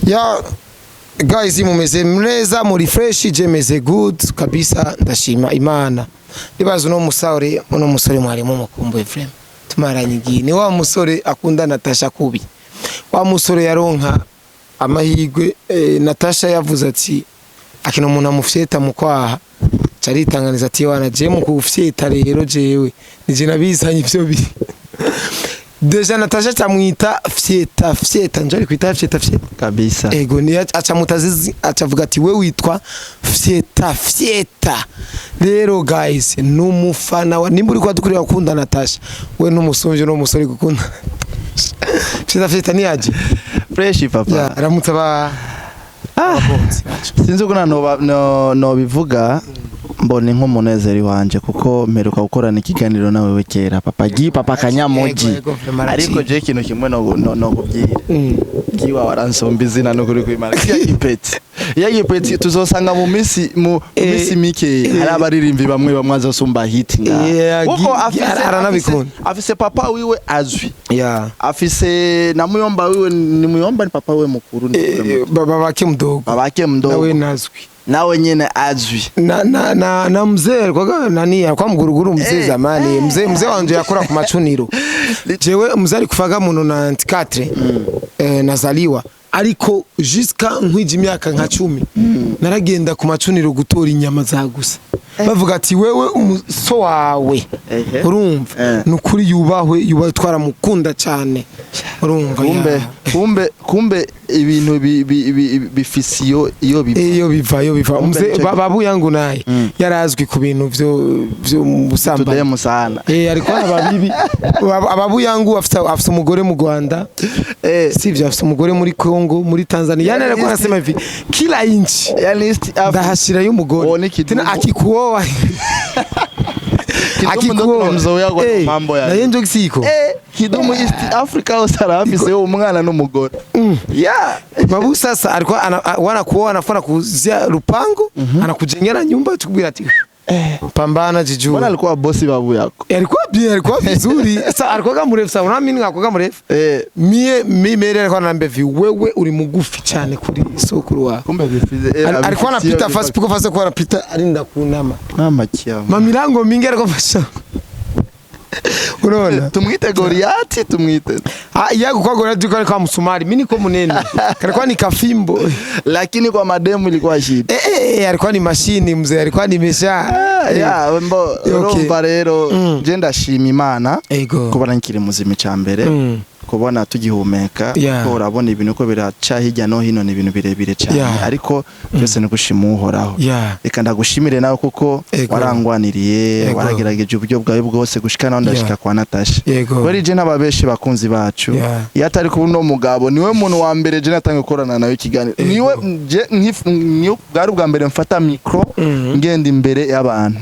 Ya guys, mumeze neza, muri fresh? Je meze good kabisa, ndashima Imana. Ndibaza uno musore mwarimu mukumbuye frame tumaranye igihe. Ni wa musore akunda Natasha kubi, wa musore yaronka amahirwe. Natasha yavuze ati akina umuntu amufyeta mu kwaha, caritanganiza ati: "Wana je mu kufyeta rero jewe nije nabizanye ivyo bi déjà." Natasha camwita fyeta fyeta, njo ari kwita fyeta fyeta. Kabisa. Ego, ni aca mutazizi, acavuga ati: "We witwa fyeta fyeta." Rero guys, numufana wa nimba uri kwadukurira gukunda Natasha, we ntumusumvye no musore gukunda fyeta fyeta niyaje. Fresh, papa. Ya, aramutse aba abakunzi bacu. Sinzi uko no bivuga, mbona nk'umunezero wanje kuko mperuka gukorana ikiganiro nawe we kera, papa Gi, papa Kanyamugi. Ego, ego, vraiment. Ariko je ikintu kimwe no kubwira Giwa, waransomba izina no kuri kwimana ya gipeti, ya gipeti tuzosanga mu minsi mike hari abaririmbyi bamwe bamwe azosumba hit nga Yeah, kuko afise aranabikunda. Afise papa wiwe azwi, afise na muyomba wiwe, ni muyomba, ni papa wiwe mukuru, ni Baba bake mdogo. Babake mdogo. Nawe nazwi. Nawe nyene azwi. Na mzee alikuwa nani, alikuwa mguruguru mzee. Zamani mzee wanje yakora ku macuniro. Jewe mzee alikufaga mu 94, nazaliwa, ariko jusqu'à nkwije imyaka nka 10 naragenda ku macuniro gutora inyama za gusa. Bavuga ati: "Wewe umuso wawe." Urumva? Nukuri yubahwe, yubahwe, twaramukunda cyane, urumva? Kumbe Ya. kumbe ibintu bifise iyo biva. Iyo biva, iyo biva. Kumbe Mzee babu yangu naye yarazwi ku bintu vyo mu busambanyi. Tudemu sana. Ariko ababibi ababu yangu afite umugore mu Rwanda. Sivyo, afite umugore muri Congo, muri Tanzania. Yani alikuwa anasema hivi: "Kila inchi Yani East Africa. ndahashirayo umugore." Uwo ni Kidumu. Tena akikuoa Kidumu ndo tunamzoea kwa mambo ya naye njo siko. Kidumu East Africa hose arahafise umwana n'umugore. Yeah. Babu sasa alikuwa wanakuoa, anafuna kuuzia lupango, anakujengea na nyumba, tukubwira ati: "Pambana, jijue." Mbona alikuwa bosi babu yako? Alikuwa bien, alikuwa vizuri. Sasa alikuwa mrefu sana, unaamini alikuwa mrefu? Mie mimi alikuwa ananiambia hivi: "Wewe uri mugufi cyane kuri sokuru wawe." Kumbe bifize Alikuwa anapita fasi piko fasi, kwa anapita arinda kunama. Mama kiama. Mamilango mingi alikuwa fasha, unaona? Tumwite Goliati, tumwite. Ah, yago kwa Goliati kwa alikuwa msumari, mimi niko munene, alikuwa ni kafimbo. Lakini kwa mademu ilikuwa shida. Alikuwa ni mashini mzee, alikuwa ni mesha. Ya mbo. Urumva rero, je ndashima Imana kubona nkiri muzima ca mbere, kubona tugihumeka, ko urabona ibintu ko biraca hirya no hino, ni ibintu birebire cyane, ariko byose ni gushima Uhoraho. Reka ndagushimire nawe kuko warangwaniriye, waragerageje uburyo bwawe bwose gushika naho ndashika kwa Natasha. Kubera je n'ababeshi bakunzi bacu, iyo atari kuba uno mugabo, niwe muntu wa mbere je natangiye gukorana nawe ikiganiro, niwe je niyo bwari ubwa mbere mfata micro ngenda imbere y'abantu.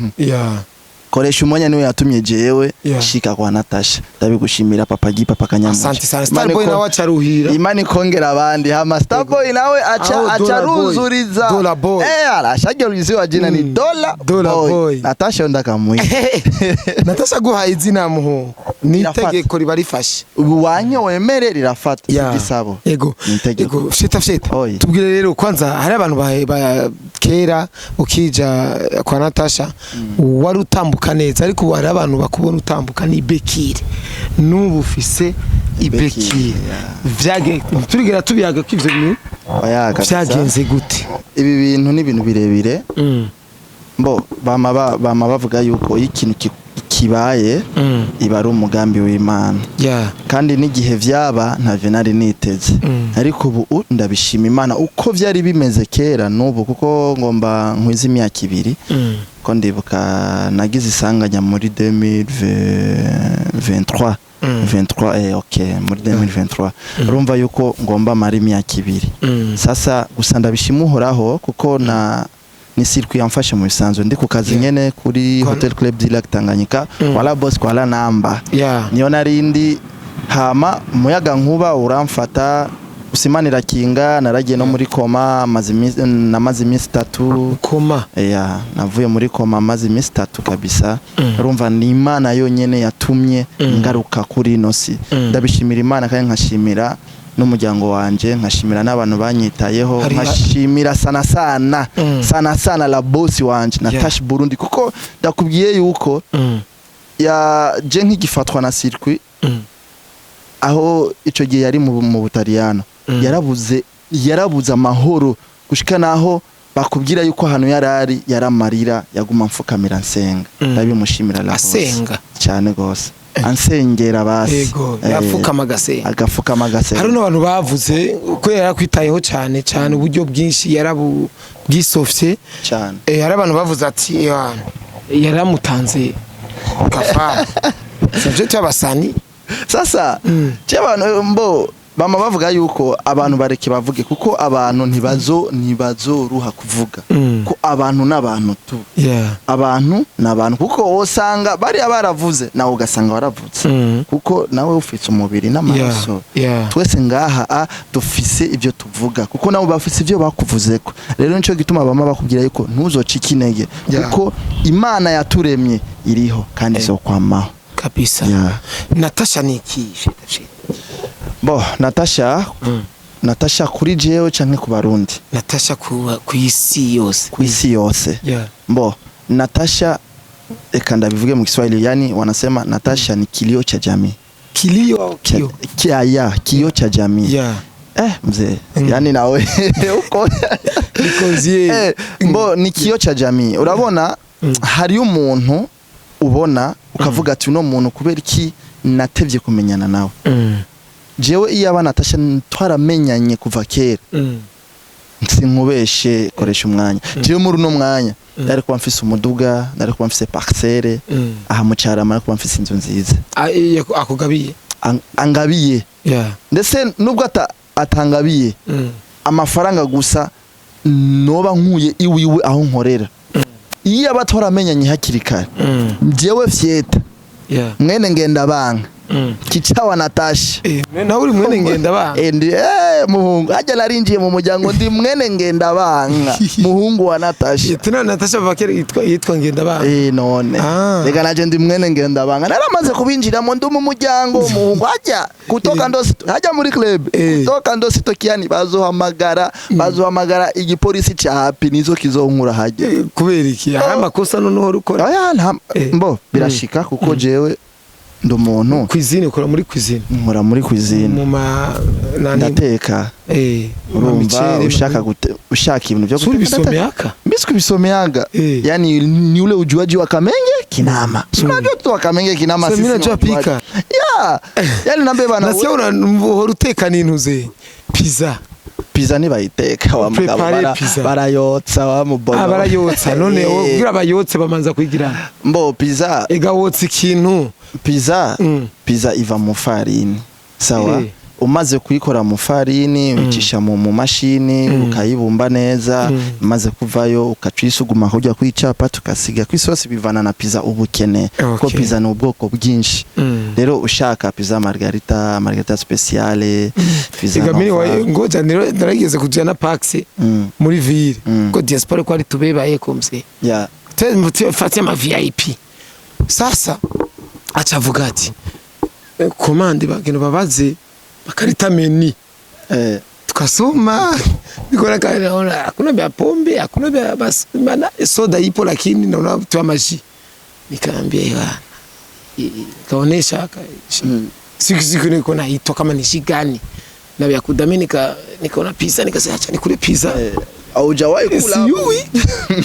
Koresha umwanya, niwe yatumye jewe shika kwa Natasha. Ndabigushimira, papa Gi, papa Kanyamuci. Asante sana. Starboy nawe acaruhira. Imana ikongera abandi. Hama Starboy nawe aca Aho aca Dollar Boy. aruzuriza. Dollar Boy. Arashagera jina ni Dollar Dollar Boy. Boy. Natasha ndakamuye. Natasha guhaye izina muhungu ni Irafata. itegeko riba rifashe. Ubu wanye wemere rirafata igisabo. Ni itegeko. Ego, fyeta fyeta. Oyi. Tubwire rero kwanza, hari abantu ba kera ukija kwa Natasha wari utambuka neza, ariko ubu hari abantu bakubona utambuka ni ibekire, n'ubu ufise ibekire. Vyage turigera tubiyaga ko ivyo bintu Oya, kabisa. vyagenze gute? Ibi bintu ni ibintu birebire. Mbo bama bavuga yuko iyo ikintu kibaye iba ari umugambi w'Imana. Kandi n'igihe vyaba ntavyo nari niteze. Ariko ubu ndabishima Imana uko vyari bimeze kera n'ubu, kuko ngomba nkwiza imyaka 2 ko ndibuka nagize isanganya muri 2023. 23, ok, muri 2023 urumva yuko ngomba mara imyaka 2. Sasa gusa ndabishima Uhoraho kuko na ni circuit yamfashe mu bisanzwe ndi ku kazi nyene kuri Hotel Club du Lac Tanganyika, wala boss kwa namba niyo narindi. Hama umuyaga nkuba uramfata, usimanira kinga, naragiye no muri coma, namaze iminsi 3. Coma? Ya, navuye muri coma maze iminsi 3 kabisa. Urumva ni Imana yonyene yatumye ngaruka kuri ino si. Ndabishimira Imana kandi nkashimira N'umuryango wanje, nkashimira n'abantu banyitayeho, nkashimira sana sana, sana sana la boss wanje, Natasha Burundi, kuko ndakubwiye yuko ya je nkigifatwa na circuit, aho ico gihe yari mu Butaliyano, yarabuze amahoro gushika naho bakubwira yuko ahantu yarari yaramarira, yaguma mfukamira nsenga. Ndabimushimira la boss. Asenga? Cyane gose, ansengera basi. Yego, yafukama agasenga. Agafukama agasenga. Hari n'abantu bavuze ko yarakwitayeho cyane cyane, uburyo bwinshi yarabubwisofye. Cyane. Hari abantu bavuze ati: "Ewana, yaramutanze kafara." Sivyo cy'abasani? Sasa cy'abantu mbo bama bavuga yuko abantu bareke bavuge, kuko abantu ntibazoruha kuvuga, ko abantu n'abantu tu, abantu n'abantu, kuko usanga bariya baravuze, nawe ugasanga waravutse, kuko nawe ufite umubiri n'amaraso. Twese ngaha dufise ibyo tuvuga, kuko nabo bafise ibyo bakuvuzeko. Rero nico gituma bama bakubwira yuko ntuzocike intege, kuko Imana yaturemye iriho kandi izokwamaho. Kabisa. Natasha ni iki, Feta Feta? Bo Natasha, Natasha kuri jewe canke ku Barundi? Natasha ku isi yose. Ku isi yose? Yeah. Mbo Natasha, eka ndabivuge mu Kiswahili, yani wanasema Natasha ni kilio cha jamii. Kilio au kio? Kia, ya kilio cha jamii. Mzee, yani nawe uko Nikozie. Mbo ni kilio cha jamii. Urabona, hariyo umuntu ubona ukavuga ati: "Uno muntu kubera iki natevye kumenyana nawe?" Jewe iyo aba Natasha twaramenyanye kuva kera, sinkubeshe, koresha umwanya, jewe muri uno mwanya nari kuba mfise umuduga, nari kuba mfise parcelle aha mu Carama, nari kuba mfise inzu nziza. Ah, iyo akugabiye? Angabiye. Ndetse nubwo atangabiye amafaranga gusa, noba nkuye iwiwe aho nkorera, iyo aba twaramenyanye hakiri kare, jewe Fyeta, mwene Ngendabanka, kichawa Natasha. Nawe uri mwene Ngendabanka? Ndi muhungu hajya narinjiye mu muryango, ndi mwene Ngendabanka, muhungu wa Natasha. Tuna Natasha bakere yitwa Ngendabanka. None Ah. reka naje ndi mwene Ngendabanka, naramaze kubinjiramo, ndi mu muryango, muhungu hajya kutoka ndo hajya muri club, kutoka ndo sitokiani, bazohamagara igipolisi ca hapi nizo kizonkura hajya. Kubera iki? Hari amakosa noneho ukora? Oya, mbo birashika, kuko jewe ndi umuntu. Cuisine, ukora muri cuisine? Nkora muri cuisine. Mu ma nani? Ndateka. Mu Urumva, micere, ushaka gute, ushaka ibintu byo Suri guteka, ndateka. bisomeaka? Mimi sikubisomeaga. Yani ni ule ujuaji wa Kamenge Kinama. Si unajua tu wa Kamenge Kinama, Sasa sisi mimi ni najua wajuaji. pika. Yeah. Yani nambe bana. Nasikia uhora uteka n'intuze pizza. Pizza ntibayiteka wa mugabo. Prepare pizza. Barayotsa wa mubono. Ah, barayotsa. None kugira bayotse bamanza kuyigira? Mbo pizza, Ega wotsa ikintu. pizza, pizza iva mu farini. Sawa? Umaze kuyikora mu farini, uyicisha mu mashini, ukayibumba neza, umaze kuvayo ukaca uyisuguma kujya kuyicapa, tukasiga kw'isosi, bivana na pizza ubukene, kuko pizza ni ubwoko bwinshi. Rero ushaka pizza margarita, margarita spéciale, pizza Ega mimi nova. Ngoja narigeze kuja na Pax muri ville, ko diaspora ko ari tubebaye komse. Fate ama VIP. Sasa acavuga ati: "Commande bagenda babaze bakarita menu." Tukasoma, nikaona kana naona hakuna vya pombe, hakuna vya basi, maana soda ipo lakini naona tu maji. Nikaambia bwana, nikaonesha siku siku niko naitwa kama ni gani na vya kudami, nikaona pizza, nikasema acha nikule pizza. Haujawahi kula hapo? Siyui,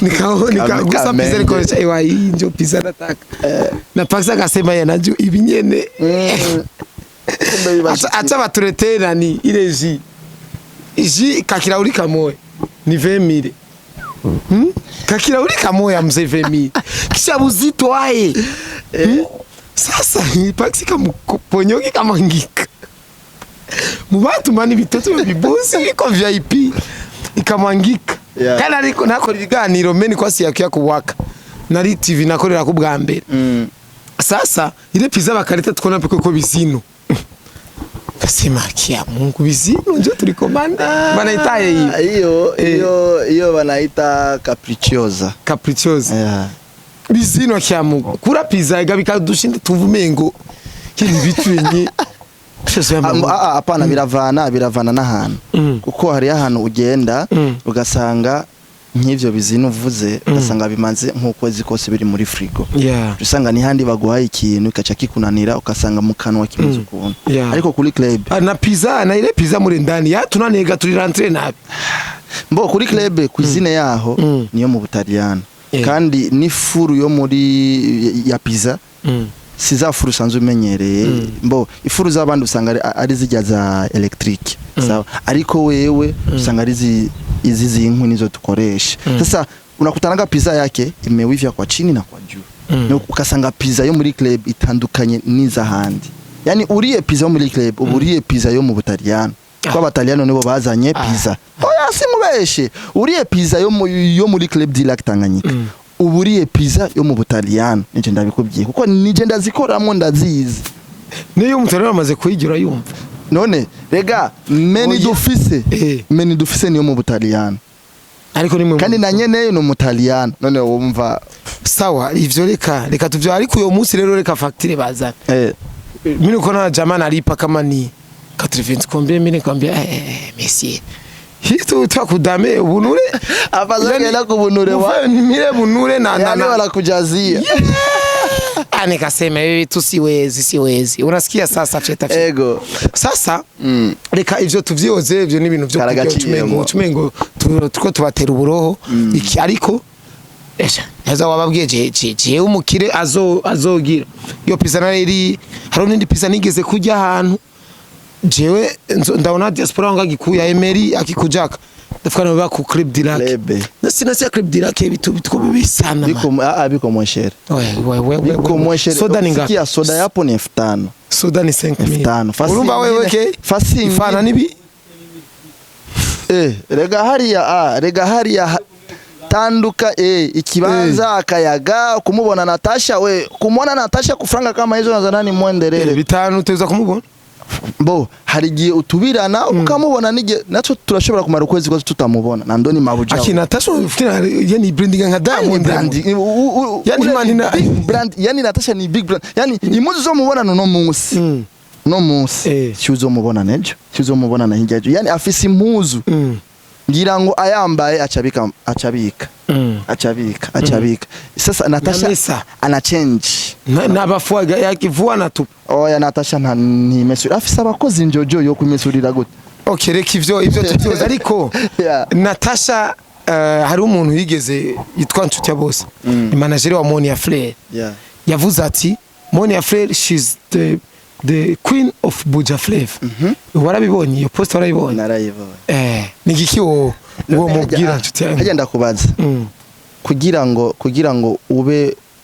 nikagusa pizza, Kamenge. Nikaonesha, ewa, hii ndio pizza nataka, na Pax akasema yeye ibi nyene. Kumbe bibashikira. Acha batuletee nani ile jus, kakirauri kamoya ni 20,000. Kakirauri kamoya mzee 20,000, kisha buzito aye. Sasa Pax kamuponyoki kamangika mu bantu mani bitoto bibosi biko VIP ikamwangika. Kandi ariko nakora ibiganiro meni kwasi yakiya kuwaka nari TV nakorera ku bwa mbere. Sasa ile pizza bakareta, tukona peko ko bizino, kasema kia Mungu, bizino njo tulikomanda banaitaye hiyo? Hiyo hiyo wanaita capricciosa. Capricciosa. Bizino, kia Mungu, kura pizza ega bikadushinda, tuvumengo kini vitu yenye Hapana, biravana n'ahantu, kuko hari ahantu ugenda ugasanga nk'ivyo bizina uvuze, ugasanga bimaze nk'ukwezi kose biri muri frigo. Usanga ni handi baguhaye ikintu ikaca kikunanira, ugasanga mu kanwa kimeze ukuntu. Ariko kuri club Na pizza, na ile pizza muri ndani yatunaniye, turi rentré nabi. Mbo kuri club cuisine yaho niyo mu Butaliyano. Kandi n'ifuru yo muri ya pizza si za furu usanzwe umenyereye. Mbo ifuru z'abandi usanga ari zijya za électrique, sawa, ariko wewe usanga ari izi zinkwi nizo dukoresha. Sasa unakutanaga pizza yake imewivya kwa chini na kwa juu. Ukasanga pizza yo muri club itandukanye n'izahandi. Yani uriye pizza yo muri club, uba uriye pizza yo mu Butaliyano, kuko Abataliyano nibo bazanye pizza. Oya, simubeshe, uriye pizza yo muri Club du Lac Tanganyika, uba uriye pizza yo mu Butaliyano. Nije ndabikubwiye kuko nije ndazikoramwo, ndazizi. Niyo umutaliyano amaze kuyigira yumva. None rega menu Oya. dufise, menu dufise niyo mu Butaliyano. Ariko nimwe Kandi na nyene ni Umutaliyano, none wumva. Sawa, ivyo reka tuvyo, ariko uyo munsi rero reka facture bazana. Mimi niko na jamaa nalipa kama ni 80 combien, mimi nikamwambia, monsieur, hii tu twakudame ubunure. Afadhali Yani, genda kubunure wa mire bunure na yani na wanakujazia. Ah, nikasema hivi tu siwezi, siwezi. Unasikia sasa, fyeta fyeta. Ego. Sasa reka ivyo tuvyoze, ivyo ni ibintu vyo kurya. Karagaciyemo. Ucumengo tuko tubatera uburoho iki, ariko esha neza wababwiye je je umukire azogira iyo pizza nariri. Hari n'indi pizza nigeze kurya ahantu jewe ndabona diaspora wanga gikuya Emery akikujaka ndafika ba ku Club du Lac. Lebe. Nasi Club du Lac bitu bitwo bisana. Biko biko moins cher. We we we. Biko moins cher. Soda ni ngapi? Sikia, soda yapo ni 5000. Soda ni 5000. 5000. Fasi Urumva wewe ingine- ke fasi ingine- ifana nibi. Rega hariya, rega hariya tanduka ikibanza, akayaga, kumubona Natasha, we kumwona Natasha kufranga kama hizo nadhani mwendelele. Bitanu tuza kumubona. Bo hari igihe utubirana ukamubona, n'igihe natwe turashobora kumara ukwezi kose tutamubona na ndoni mabuja. Akina Natasha ufikira yani branding nka Yani Diamond. brand, Yani ule mani ni na- big brand, yani Natasha ni big brand, yani impuzu uzomubona no munsi, no munsi si uzomubona nejo, si uzomubona na hirya ejo, yani afise impuzu ngira ngo ayambaye acabika, acabika, acabika, acabika. Sasa Natasha Namesa. ana change. N'abafua yakivua na tupa. Oya, Natasha nta ntimesura, afise abakozi njojo yo kumesurira gute. Okay, reka ivyo tuvyoza, ariko Natasha, hari umuntu yigeze yitwa Nshuti ya bose, ni manager wa Monia Fleur, yavuze ati Monia Fleur, she's the queen of Buja Flavor. Warabibonye iyo post? Warabibonye? Narayibonye. Ni giki wo mubwira nshuti yanjye? Hajya ndakubaza, kugira ngo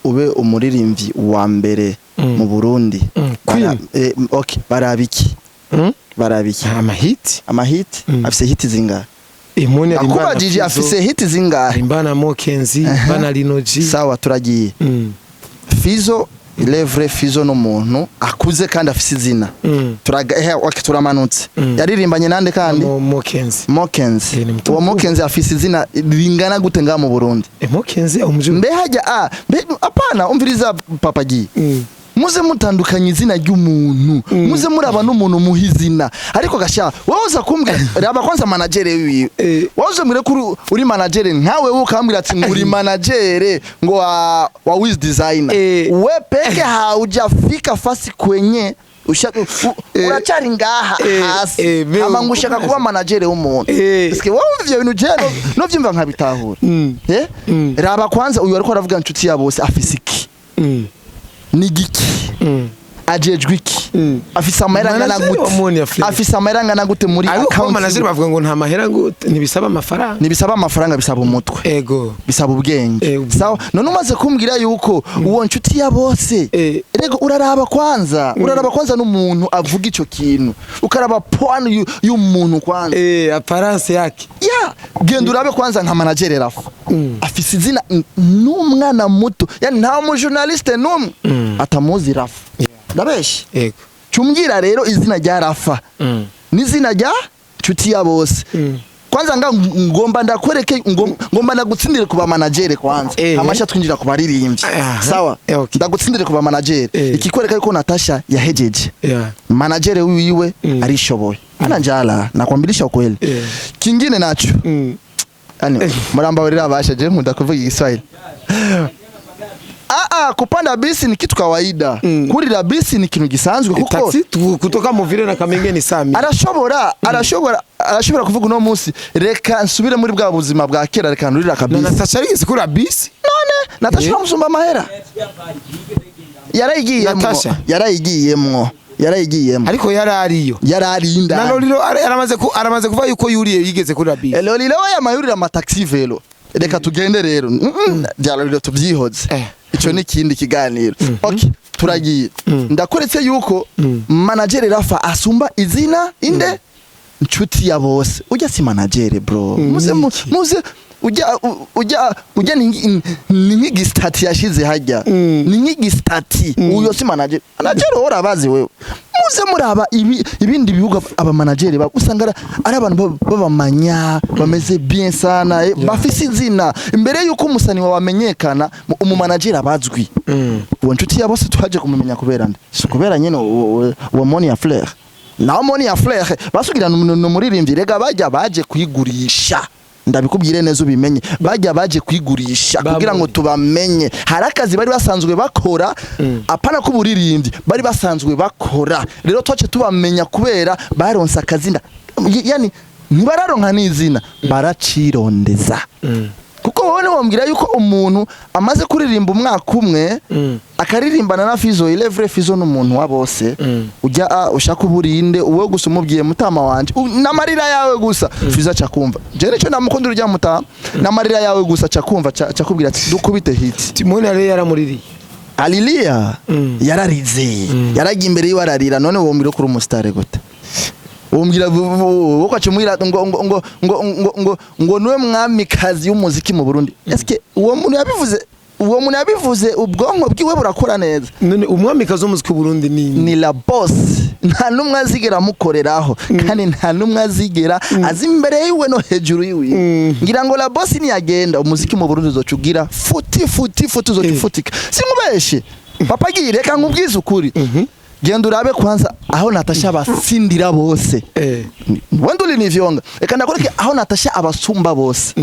ube umuririmbyi wa mbere mu Burundi, Queen. Okay, barabiki? Barabiki? Amahiti. Amahiti. Afise hiti zingahe? Monia arimbana Akubajije Fizo, afise hiti zingahe? arimbana Mokenzi, arimbana Linoji. Sawa, turagiye. Fizo Levre, Fizo n'umuntu akuze kandi afise izina. Turaga okay, turamanutse. Yaririmbanye nande kandi? Mokenzi. Mokenzi. Ni mtu Uwo mkubwa. Mokenzi afise izina ringana gute ngaha mu Burundi? Mokenzi umuje. Mbe hajya mbe apana, umviriza papa gi. Muze mutandukanye izina ry'umuntu, muze muraba n'umuntu muha izina. Ariko gasha wowe uza kumbwira, raba kwanza manager wiwe. Wowe uza ko uri manager nkawe, wowe ukambwira ati ngo uri manager ngo wa Wiz Designer. We peke haujafika fasi kwenye uracari ngaha hasi, hama ngo ushaka kuba manager w'umuntu. Eske wowe wumva ivyo bintu? Je no vyumva nkabitahura. Raba kwanza uyu ariko aravuga inshuti ya bose afise iki? Ni giki? Ajejwe iki? Afise amahera angana Manager wa gute? Monia Fleur. Afise amahera angana gute muri Ariko kuba account? manager bavuga ngo nta mahera, ngo ntibisaba amafaranga. Ntibisaba amafaranga, bisaba umutwe. Ego. Bisaba ubwenge. Sawa, none umaze kumbwira yuko uwo nshuti ya bose, rego uraraba kwanza n'umuntu avuga ico kintu, ukaraba point y'umuntu kwanza. Apparence yake. Ya, genda urabe kwanza nka manager Rafa. Afise izina n'umwana muto, yani nta mu journaliste n'umwe atamuzi Rafa. Ndabeshe? Ego. Cumbwira rero izina rya Rafa n'izina rya nshuti ya bose. Kwanza nga ngomba ndakwereke, ngomba ndagutsindire ku ba manager kwanza, amasha twinjira ku baririmbyi. Sawa? Okay. Ndagutsindire ku ba manager. Ikikwereka yuko Natasha yahejeje, manager wiwe arishoboye, ana njala, nakwambilisha ukweli. Kingine nacho, yani murambabarira abasha, je nkunda kuvuga Igiswahili. Ah ah, kupanda bisi ni kitu kawaida. Kurira bisi ni ikintu gisanzwe kuko Taxi kutoka Muvire na Kamenge ni sami. Arashobora kuvuga uno munsi, reka nsubire muri bwa buzima bwa kera, reka nurira Na kabisa. Natasha yarigeze kuri bisi. None Natasha uramusumba amahera, yarayigiyemwo. Natasha? Yarayigiyemwo, yarayigiyemwo. Ariko yari ariyo. Yararinda. Na Lolilo aramaze kuva yuko yuriye, yigeze kuri bisi. Lolilo we yamayurira amataxi vélo. Reka tugende rero. Bya Lolilo tubyihoze. Ico ni ikindi kiganiro. Okay, turagiye. Ndakweretse yuko manager Rafa asumba izina inde Nshuti ya Bose. Ujya si manager, bro. Muze Niki? Muze ujya ni nk'igistati yashize hajya. Ni nk'igistati. Uyo si manager. Manager urabazi wewe. Muze muraba ibi ibindi bihugu, aba manager ba usanga ari abantu b'abamanya bameze bien sana, bafise izina imbere yuko umusani wawe amenyekana, umumanager abazwi. Uwo Nshuti ya Bose twaje kumumenya kubera nde? Si kubera nyene uwo Monia Fleur? Naho Monia Fleur basugira ni umuririmbyi. Rega bajya baje kwigurisha, ndabikubwire neza ubimenye, bajya baje kwigurisha kugira ngo Bamuri. tubamenye. Hari akazi bari basanzwe bakora, apana k'uburirimbyi, bari basanzwe bakora. Rero twace tubamenya kubera baronse akazina, yani ntibararonka n'izina, baracirondeza. Kuko wowe ntiwambwira yuko umuntu amaze kuririmba umwaka umwe, akaririmbana na Fizo Ilevre. Fizo ni umuntu wa bose. Ujya ushaka uburinde uwo gusa umubwiye mutama wanje, n'amarira yawe gusa Fizo aca kumva. Je nicyo namukundira ujya mutama, n'amarira yawe gusa aca kumva, aca kubwira ati dukubite hit. Timoni yari yaramuririye. Alilia. Yararize, yaragiye imbere yiwe ararira. None wombwira ko uri umusitari gute? Wombwira wowe ukacumwira ngo ngo ngo ngo ngo ngo ngo niwe mwamikazi w'umuziki mu Burundi? Eske uwo muntu yabivuze, uwo muntu yabivuze ubwonko bwiwe burakora neza? None umwamikazi w'umuziki w'u Burundi ni Ni la boss, nta n'umwe azigera amukoreraho, kandi nta n'umwe azigera azi imbere yiwe no hejuru yiwe. Ngira ngo la boss niyagenda, umuziki mu Burundi uzoca ugira futi futi futi, uzoca ufutika. Sinkubeshe papa, giye reka nkubwize ukuri. Genda urabe kwanza aho Natasha abasindira bose. Wenda uri nivyonga, reka ndakwereke aho Natasha abasumba bose.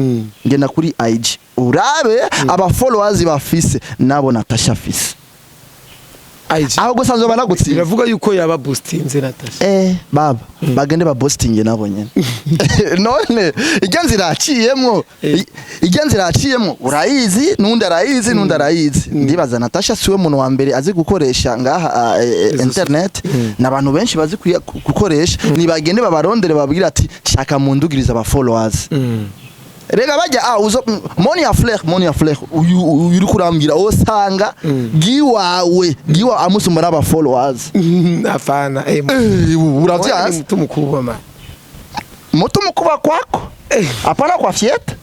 Ngenda kuri IG urabe aba followers bafise nabo Natasha afise. IG. Aho gusa nzoba nagutsinda. Biravuga yuko yaba boostinze Natasha. Baba bagende ba boosting nabo nyene. None ijya nzira aciyemwo, ijya nzira aciyemwo urayizi, nundi arayizi, nundi arayizi. Ndibaza Natasha siwe muntu wa mbere azi gukoresha ngaha Izo internet. N'abantu benshi bazi gukoresha. Nibagende babarondere, babwira ati shaka mundugiriza aba followers. Rega bajya uzo Monia Fleur, Monia Fleur uyu uri kurambwira, osanga giwawe giwa amusumba n'aba followers. Hapana. Uravyanse. Mtu mkubwa man. Mutu mkuba kwako, hapana kwa fieta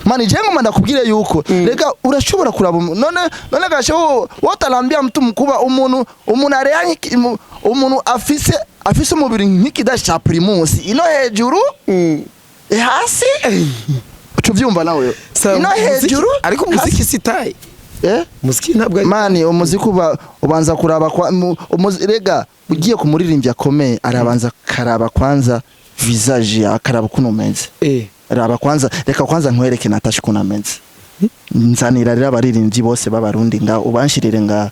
mani. Je ngoma ndakubwire yuko rega urashobora kuraba none gashe wotalambia mtu mkuba, umuntu areya umuntu afise umubiri nk'ikidashi ca Primus ino hejuru, hasi uca uvyumva nawe ino hejuru. Ariko umuziki si taille. Eh? Umuziki ntabwo ari Mani, umuziki uba ubanza kuraba kwa rega ugiye kumuririmbyi akomeye, arabanza karaba kwanza visage yawe, akaraba ukuntu umeze. Raba kwanza, reka kwanza nkwereke Natasha ukuntu ameze. Nzanira rero abaririmbyi bose b'Abarundi ngaho, ubanshirire ngaho,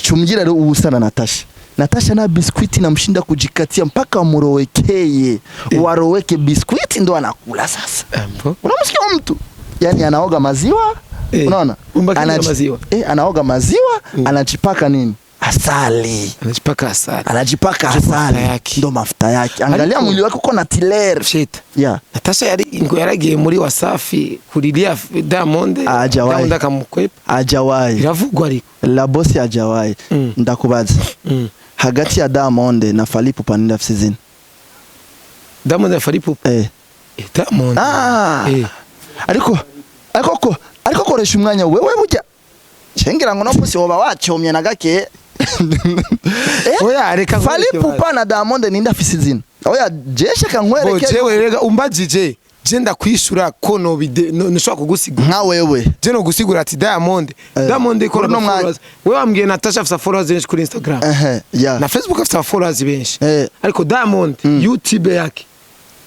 chumbwira rero ubusa na Natasha. Natasha na biskuiti namshinda kujikatia mpaka murowekeye, waroweke biskuiti ndo anakula sasa. Ambo. Unamsikia mtu yani anaoga maziwa. Unaona? Umbaki na maziwa. Anaoga maziwa, anajipaka nini? Asali. Anajipaka asali. Anajipaka Ndio mafuta asali. yake. Ndo mafuta yake. Angalia Ariko- mwili wake uko na tiler. Shit. Yeah. Natasha yari ngo yaragiye muri Wasafi kuriria Diamond. Hajawahi. Diamond akamukwepa. Hajawahi. Biravugwa ariko. La boss hajawahi. Ndakubaza. Hagati ya Diamond na Fally Ipupa ninde afise izina? Diamond na Fally Ipupa. Diamond. Ah. Ariko koresha umwanya wewe burya. Chengira ngo no musi woba wacomye na gake. Oya, reka Fally nkwereke. Ipupa na Diamond ninde afise izina? Oya, jeshe kankwereke. Jewe rega umbajije, je ndakwishura ko no bide no nshobora kugusigura. Nka wewe. Je no gusigura ati Diamond, Diamond Kuri ikora uno mwanya. followers. Wewe wambwiye Natasha afite followers benshi kuri Instagram Ehe, ya. na Facebook, afite followers benshi, ariko Diamond YouTube yake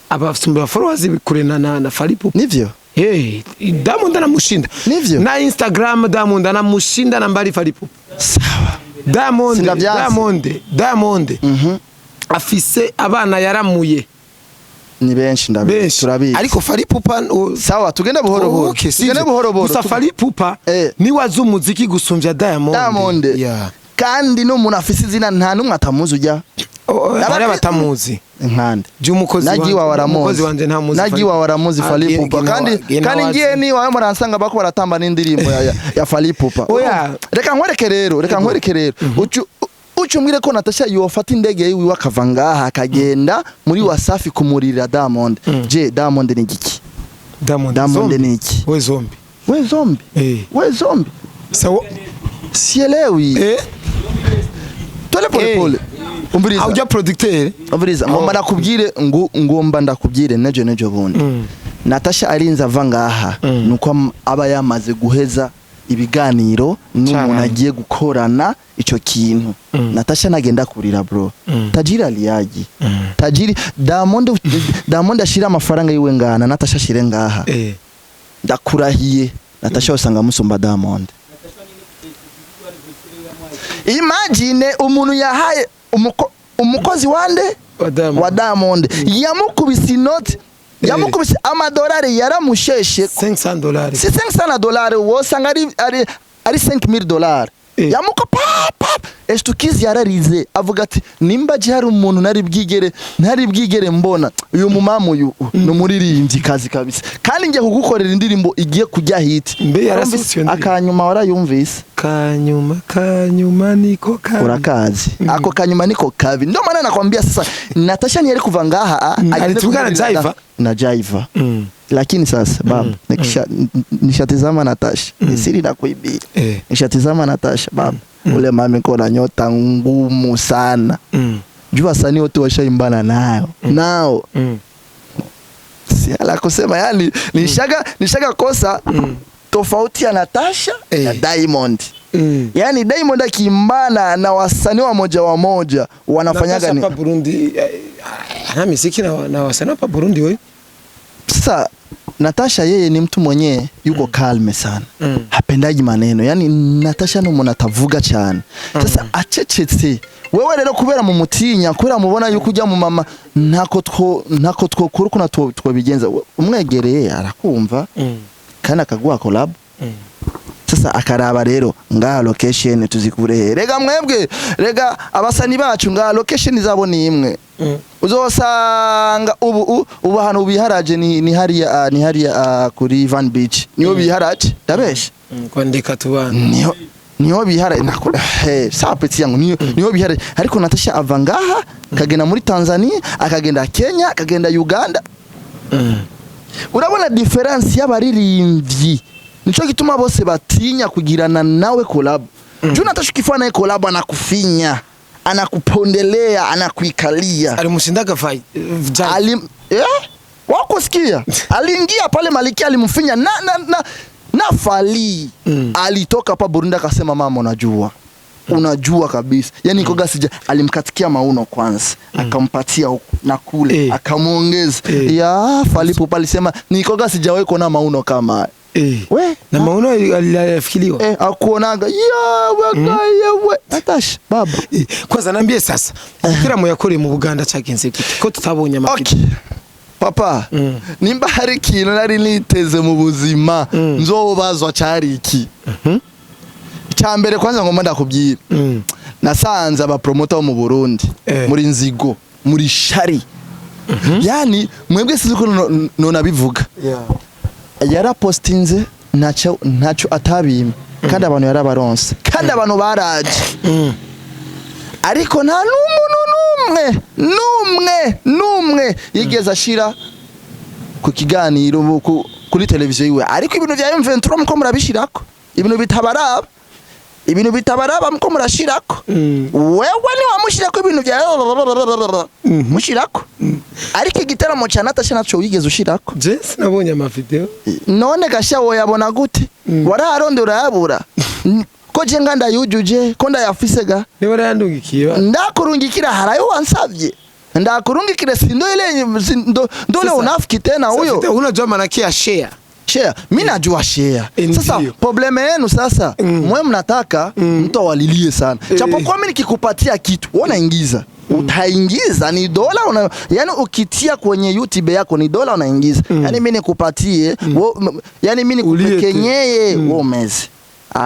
aba afite followers kure na Fally Ipupa. Nivyo. Hey, Diamond anamushinda. Nivyo. Na Instagram Diamond anamushinda na mbali Fally Ipupa. Sawa. Diamond Sindavyanse. Diamond afise abana yaramuye Ni benshi, ndabizi. Benshi. Turabizi. Ariko Fally Ipupa Sawa, tugende buhoro buhoro. Okay, Tugende sivyo. buhoro buhoro. Gusa Fally Ipupa niwe azi umuziki gusumbya Diamond. Diamond. Yeah. Kandi n'umuntu afise izina, nta n'umwe atamuzi ujya. Oh, hari abatamuzi. Nkande? Je umukozi Nagiye wanje, wawe aramuzi. umukozi wanje ntamuzi. Nagiye wawe aramuzi Ah, Fally Ipupa. Kandi kandi ngiye ni wawe muransanga bako baratamba n'indirimbo ya Fally Ipupa. Oya. Reka nkwereke rero, reka nkwereke rero. Ucu ucumbwire ko Natasha yofata indege yiwe akava ngaha akagenda muri Wasafi kumurira Diamond. Je, Diamond ni giki? Diamond. Diamond Zombie. ni iki? We zombie. We zombie. Eh. We zombie. Sawa. Sielewi. Eh. Twende pole pole. Umviriza. Auja producteur. Umviriza, ngomba ndakubwire, ngo ngomba ndakubwire nejo bundi. Natasha arinze ava ngaha nuko aba yamaze guheza ibiganiro n'umuntu Cyane. agiye gukorana ico kintu. Natasha nagenda kurira, bro. Tajiri aliyaji. Tajiri Diamond, Diamond ashira amafaranga yiwe ngana, Natasha ashire ngaha. Ndakurahiye, Natasha usanga musumba Diamond. Imagine umuntu yahaye umukozi wande? Wa Diamond. Wa Diamond, yamukubise inoti, yamukubise amadolari, yaramusheshe. $500. Si $500, wosanga ari $5000. Yamuko pa pa Estukizi yararize, avuga ati nimba je hari umuntu ntari bwigere mbona uyu mumamu, uyu ni umuririmbyi kazi kabisa, kandi ngiye kugukorera indirimbo igiye kujya hit. Mbe yarasutse iyo ndirimbo? Akanyuma warayumvise? Kanyuma, kanyuma niko kabi. Urakazi. Ako kanyuma niko kabi, ndio maana nakwambia sasa Natasha ntiyari kuva ngaha agende Alitungana kumurira Jaiva? Na Jaiva. Lakini sasa baba, nishatizama Natasha, ni siri nakuibia. Nishatizama Natasha, baba, ule mami kona nyota ngumu sana. Juu wasanii wote washaimbana nayo nao. Si ala kusema, yani nishaga kosa tofauti ya Natasha na Diamond. Yani Diamond akiimbana na wasanii wa moja wanafanyaga Natasha ni pa Burundi ana miziki na wasanii pa Burundi we. Sasa Natasha yeye ni mtu mwenye yuko calme sana. Hapendaji maneno. Yani Natasha ni umuntu atavuga cyane. Sasa acecetse. Wewe rero kubera mu mutinya, kubera mubona yuko ujya mu mama, ntako two kuri kuna twobigenza, umwegereye arakumva kandi akaguha collab. Sasa akaraba rero ngaha location tuzikure he? Rega mwebwe, rega abasani bacu ngaha location zabo ni imwe. Uzosanga ubu ahantu biharaje ni hariya kuri Van Beach niho biharaje, ndabesha? Kwandika tubana. Niho biharaje nako, he sawa petit yangu, niho biharaje. Ariko Natasha ava ngaha akagenda muri Tanzania, akagenda Kenya, akagenda Uganda. Urabona difference y'abaririmbyi? Nico gituma bose batinya kugirana nawe collab. Juu Natasha ukifanya naye collab anakufinya, anakupondelea, anakuikalia. Alimushindaga fight. Jaiva. Ali, wakusikia, aliingia pale Malkia alimfinya na Fally. Alitoka pa Burundi akasema, mama, unajua kabisa, yani koga sija alimkatikia mauno kwanza, akampatia huku na kule, akamwongeza. Ya Fally Ipupa alisema nikoga sijawahi kuona mauno kama haya. We Na mauno alifikiriwa. Eh, akuonaga ya we we Natasha baba. Kwanza nambie sasa. Igitaramo yakoreye mu Buganda cagenze gute? Ko tutabonye amakuru. Okay. Papa, nimba hari ikintu nari niteze mu buzima nzobazwa cari iki. Icya mbere kwanza ngomba ndakubwira, nasanze abapromota bo mu Burundi muri nzigo, muri shari, yani mwebwe sinzi uko nonabivuga. Yarapostinze, ntacyo atabimye, kandi abantu yarabaronse, kandi abantu baraje. Ariko nta n'umuntu n'umwe yigeze ashira ku kiganiro kuri televiziyo yiwe. Ariko ibintu bya M23 muko murabishirako ibintu bitabaraba. Ibintu bitabaraba muko murashirako. Wewe ni wamushirako ibintu bya mushirako, ariko igiteramo ca Natasha naco wigeze ushirako. Je sinabonye amavideo. None gasha woyabona gute? Waraharonde urayabura. Ko je nga ndayujuje, ko ndayafise ga. Niba yarandungikiye Ndakurungikira, harayo wansavye ndakurungikire, sindo ile ndo ndo ile. Sasa- Unafiki tena huyo. Sasa, unajua manake ya share. Share, mi najua share. Sasa Ndio. problème yenu sasa, mwe mnataka mtu awalilie sana. Chapokuwa mimi nikikupatia kitu, wewe unaingiza, utaingiza ni dola una, yani ukitia kwenye YouTube yako ni dola unaingiza. Yani mimi nikupatie, yani mimi Ulie tu. nikupekenyeye, wewe umeze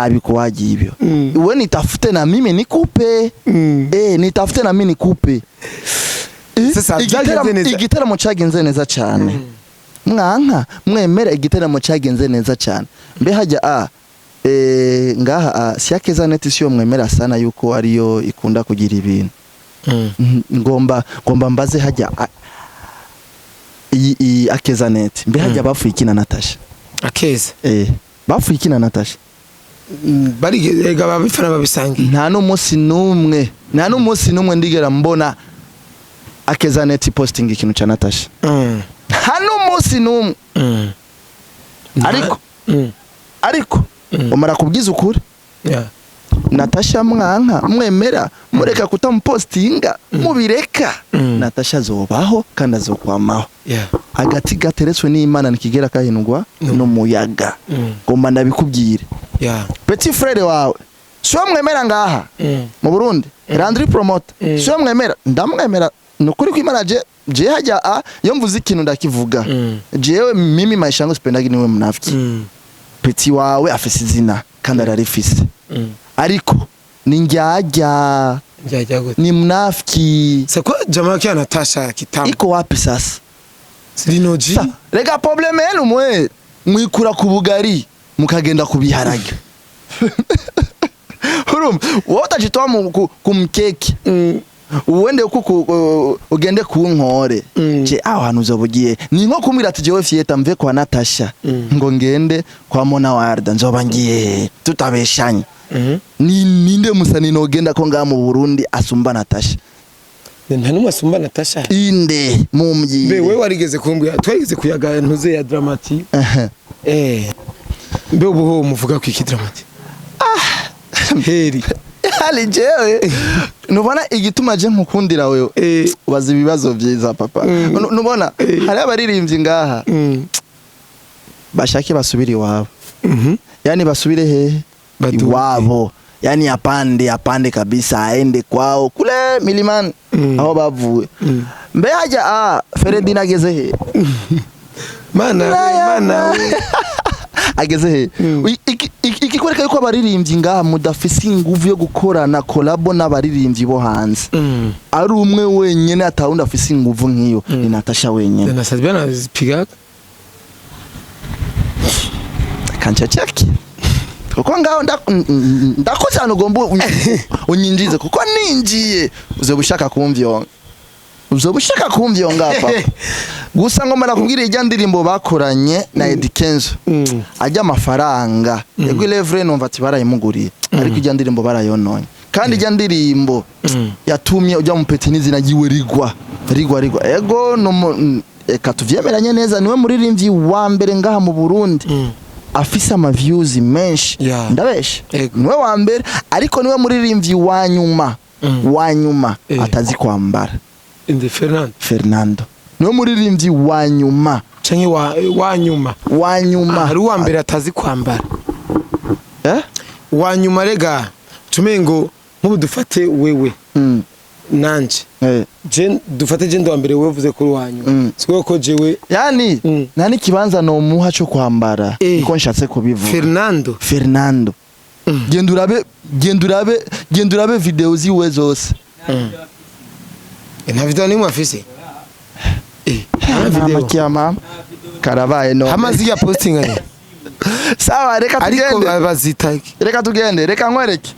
bikuwaje hivyo? We nitafute na mimi nikupe. Nitafute na mimi nikupe. Sasa, byagenze neza. Igiteramo cyagenze neza cyane, mwanka mwemera, igiteramo cyagenze neza cyane. Mbe hajya a ngaha a siakeza net siyo mwemera sana yuko ariyo ikunda kugira ibintu. Ngomba mbaze hajya iyi akeza net, mbe hajya bafuye iki na Natasha? Akeza. Bafuye iki na Natasha? Bari ega babifana babisangiye. Nta n'umunsi n'umwe, nta n'umunsi n'umwe ndigera mbona akeza net posting ikintu ca Natasha. Nta n'umunsi n'umwe. Ariko ariko umara kubwiza ukuri. Natasha mwanka mwemera, mureka kutamupostinga, mubireka. Natasha azobaho kandi azokwamaho. Agati gateretswe n'Imana ntikigera kahindwa n'umuyaga. Ngomba ndabikubwire. Petit frère wawe siwe mwemera ngaha mu Burundi, Landry Promoter, siwe mwemera, ndamwemera ni ukuri kw'Imana. Je hajya a iyo mvuze ikintu ndakivuga. Jewe mimi maisha yangu sipendagi niwe mnafiki. Petit wawe afise izina kandi ararifise, ariko ni ndyarya. Njya gute? Ni mnafiki. C'est quoi jamaa yake Natasha kitambo? Iko wapi sasa? Linoji. Rega problème yenu mwe mwikura ku bugari mukagenda ku biharage. Urumva wowe utajitoa ku mkeke, uwende ugende ku nkore. Je aho hantu uzoba ugiye ni nko kumbwira ati jewe fieta mve kwa Natasha ngo ngende kwa Mona Warda, nzoba ngiye tutabeshanye. Ni ninde musani nogenda ko ngaha mu Burundi asumba Natasha? Nta numwe asumba Natasha. Inde mumbwire. Mbe wewe warigeze kumbwira, twageze kuyaga ntuze ya Dramati. Mbe ubu ho muvuga ku iki Dramati? Heri. Hali jewe nubona igituma je nkukundira wewe, ubaza ibibazo vyiza papa. Nubona hari abaririmbyi ngaha bashake basubire iwabo. Yani basubire hehe? Baduge. Iwabo, yani apande apande kabisa, aende kwao kule milimani aho bavuye. Mbe hajya a Feredina ageze he? Mana we, mana we. Ageze he? Ikikwereka yuko abaririmbyi ngaha mudafise inguvu yo gukorana collabo n'abaririmbyi bo hanze, ari umwe wenyene atawundi afise inguvu nk'iyo, ni Natasha wenyene. Na Sadbia nazipigaga. Kanchachaki kuko ngaho ndakoze ahantu ugomba unyinjize, kuko ninjiye uzoba ushaka kumvyonga, uzoba ushaka kumvyonga papa. Gusa ngomba nakubwira ijya ndirimbo bakoranye na Eddy Kenzo, ajya amafaranga yego Ilevre numva ati barayimuguriye, ariko ijya ndirimbo barayononye, kandi ijya ndirimbo yatumye ujya mu petit n'izina ryiwe rigwa rigwa rigwa. Ego eka tuvyemeranye neza, niwe muririmbyi wa mbere ngaha mu Burundi afise ama views menshi. Ndabesha? Ego. Niwe wa mbere, ariko niwe muririmbyi wa nyuma wa nyuma atazi kwambara. Inde Fernando? Fernando niwe muririmbyi wa nyuma. Canke wa nyuma? Wa nyuma. Hari uwa mbere atazi kwambara? Eh? Wa nyuma rega tumengo nk'ubu dufate wewe nanje. Je dufate je ndo wa mbere, wewe uvuze kuri wa nyuma. Siko ko jewe Yani nta n'ikibanza nomuha cyo kwambara. Niko nshatse kubivuga. Fernando. Fernando, genda urabe, genda urabe, genda urabe video ziwe zose. Nta video nimwe afise. Nta video. Mama kia mama karabaye no. Hamazi ya posting ari. Sawa, reka Ariko tugende. bazita iki? Reka tugende, reka nkwereke.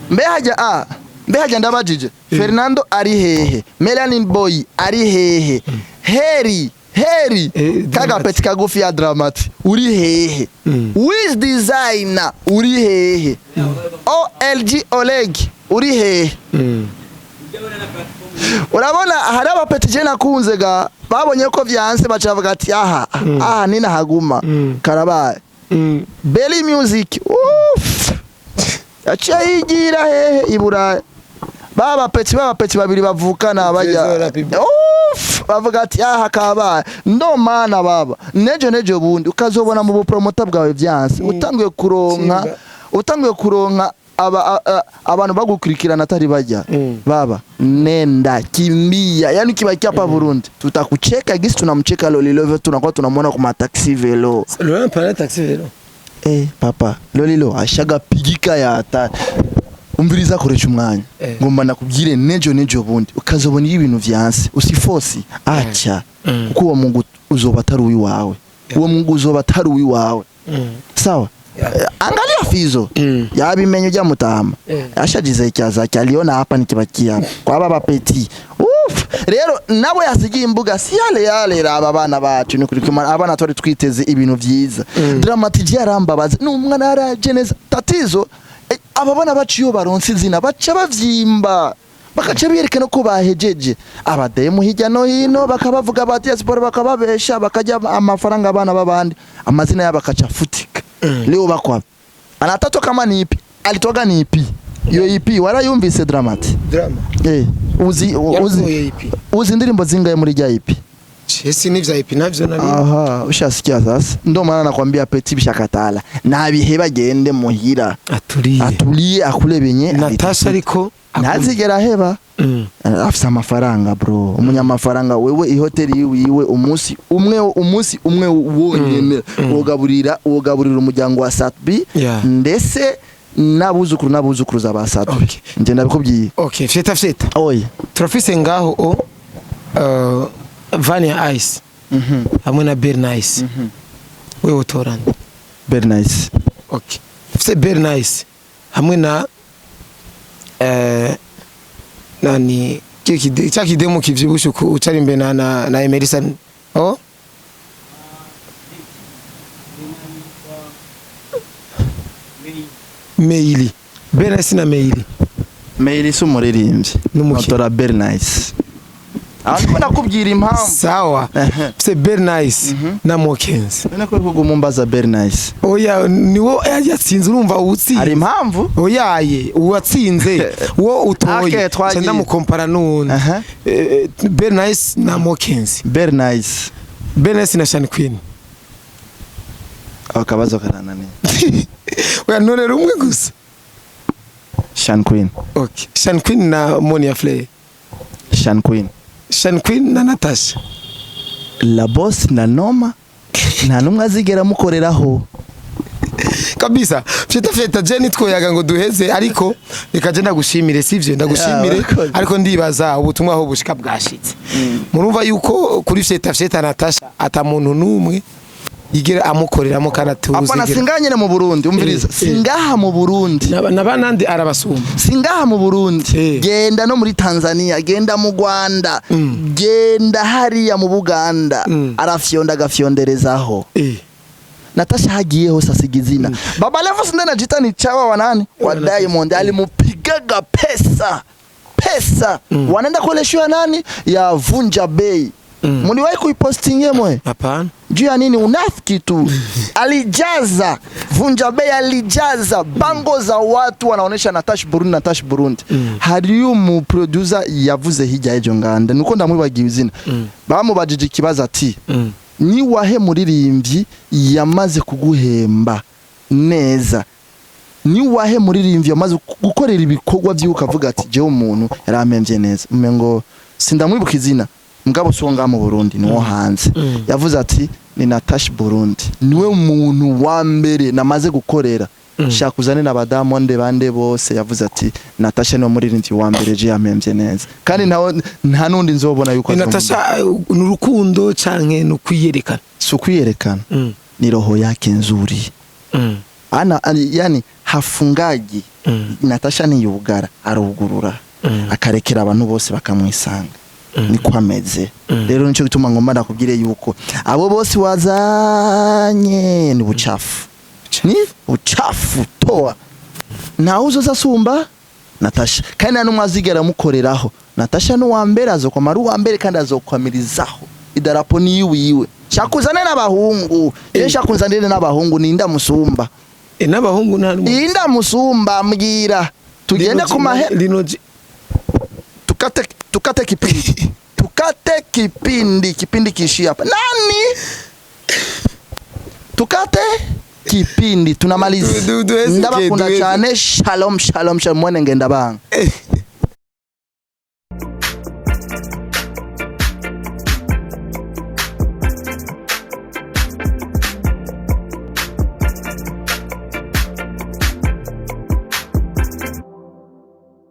Mbe hajya a mbe hajya ndabajije, Fernando ari hehe? Melanin Boy ari hehe? Heri. Heri Drama T. Kagapeti kagufi ya Drama T, uri hehe? Wiz Designer, uri hehe? OLG Oleg, uri hehe? Urabona hari abapeti je nakunze ga babonye ko vyanse, baca bavuga ati: "Aha, aha ninahaguma karabaye." Belly Music, uff, yaciye yigira hehe? I Buraya. Baba peti babiri bavukana bajya Trezor, Pipo. Uff, bavuga ati: "Aha kabaye." Ndo mana baba, nejo nejo bundi ukazobona mu bupromota bwawe vyanse, utanguye kuronka Simba. utanguye kuronka abantu bagukurikirana atari bajya. Baba, nenda, kimbia, yani ukibakia hapa Burundi tutakucheka gisi tunamcheka Lolilo, tunakuwa tunamwona kwa mataxi vélo. Lolilo pana taxi vélo. Eh, papa Lolilo ashaga pigika ya hatari. Umviriza, koresha umwanya. Ngomba nakubwire, nejo nejo bundi ukazobona iyo ibintu vyanse, usifosi, acha, kuko uwo mungu uzoba atari uwiwawe. Uwo mungu uzoba atari uwiwawe. Sawa? Yeah. Angalia Fizo. Yabimenye ujya mutama. Ashajize icyazaki aliona hapa nikibakia kwa baba peti. Uf, rero nawe yasigiye imbuga si yale yale. Raba abana bacu, ni kuri kumana abana twari twiteze ibintu vyiza. Drama T yarambabaza, ni umwana yaraje neza. Tatizo aba bana bacu iyo baronse izina baca bavyimba, bakaca berekana ko bahejeje abademu hirya no hino, bakabavuga ba diaspora, bakababesha, bakajya amafaranga abana b'abandi, amazina yabo akaca afutika. Leo bakwa anatatoka kama ni EP, alitoka ni EP. Iyo EP warayumvise, Drama T? Drama. Eh, uzi uzi Yarasohoye EP. Uzi indirimbo zingahe muri rya EP? Chesi n'ivya EP navyo nabi. Aha, ushasikia sasa. Ndo maana nakwambia peti bishakatala nabihe, bagende muhira. Aturiye. Atulie, akule benye. Natasha ariko Ntazigera aheba. Afise amafaranga bro, umunyamafaranga. Wewe ihoteli yiwe umunsi umwe, umunsi umwe wonyene, wogaburira umuryango wa Sat-B ndetse n'abuzukuru n'abuzukuruza ba Sat-B. Nje ndabikubwiye. Okay, fyeta fyeta. Oye. Turafise ngaho o Vania Ice hamwe na Bernice. Wewe utorana? Bernice. Okay. Turafise Bernice hamwe na nani cya kidemu kivyibushe ucari imbere na Emerson oh Meili. Bernice na Meili. Meili si umuririmbyi. N'umukinyi. Notora Bernice. Aho ndiko nakubwira impamvu. Sawa. Turafise Bernice na Mokens. None ko uri kuguma umbaza Bernice? Oya, niwo yatsinze, urumva uwutsinze. Hari impamvu. Oyaye, uwatsinze uwo utoye. Okay, twagiye. Ndamukompara n'uwundi. Bernice na Mokens. Bernice. Bernice na Shan Queen. Ako kabazo karananiye. Oya, none rumwe gusa. Shan Queen. Okay, Shan Queen na Monia Flay. Shan Queen. Shan Queen na Natasha. La Boss na Noma, nta numwe azigera amukoreraho. Kabisa. Fyeta fyeta, je nitwoyaga ngo duheze, ariko reka je ndagushimire, sivyo? Ndagushimire. Yeah, urakoze. Ariko ndibaza ubutumwa aho bushika bwashitse. Murumva yuko kuri fyeta fyeta Natasha ata muntu numwe yigera amukoreramo kandi Apana. atuzigera. Singaha nyene mu Burundi, umviriza. Singaha mu Burundi. Nabanandi arabasumba. Singaha mu Burundi. Genda no muri Tanzania, genda mu Rwanda, genda hariya mu Buganda. Arafyonda agafyonderezaho. Natasha hagiye hose asiga izina. Baba Levo sinde najita ni chawa wa nani? Wa Diamond, alimupigaga pesa. Pesa. Wanaenda kule nani? Ya Vunja Bei. Muliwahi kuipostingie mwe? Hapana. Juu ya nini? Unafiki tu. Alijaza Vunja Bei, alijaza bango za watu wanaonesha Natash Burundi, Natash Burundi. Hariyo mu producer yavuze hirya y'ejo nganda nuko ndamwibagiwe izina, bamubajije ikibazo ati: "Ni wahe muririmbyi yamaze kuguhemba neza? Ni wahe muririmbyi yamaze gukorera ibikorwa by'uko ukavuga ati jewe umuntu yarampemvye neza?" Umengo sindamwibuka izina, mugabo si uwo ngaha mu Burundi, ni uwo hanze. Yavuze ati: "Ni Natash Burundi, niwe muntu wa mbere namaze gukorera. Shaka uzane na badamu bande bose." Yavuze ati: "Natasha niwe muririmbyi wa mbere je yampemvye neza, kandi nta nundi nzobona yuko Ni azomba." Natasha ni urukundo canke ni ukwiyerekana? Si ukwiyerekana. Ni roho yake nzuri. Ana yani hafungagi. Natasha niyugara, arugurura, akarekera abantu bose bakamwisanga. Niko ameze. Rero nico gituma ngomba ndakubwire yuko abo bose wazanye ni bucafu, ni bucafu. Toa, ntawe uzoza asumba Natasha, kandi nta n'umwe azigera amukoreraho. Natasha ni uwa mbere, azokwama ari uwa mbere kandi azokwamirizaho. Idarapo ni iwiwe. Shaka uzane n'abahungu, je shaka uzanire n'abahungu, ninda musumba? Eh, n'abahungu nta n'umwe. Ninda musumba? Mbwira tugende ku mahe. Lino G. Tukate, tukate kipindi, tukate kipindi, kipindi kiishie hapa. Nani? Tukate kipindi, tunamaliza. Duheze. Ndabakunda Duheze. cyane. Shalom, shalom, shalom. Mwene ngenda banga.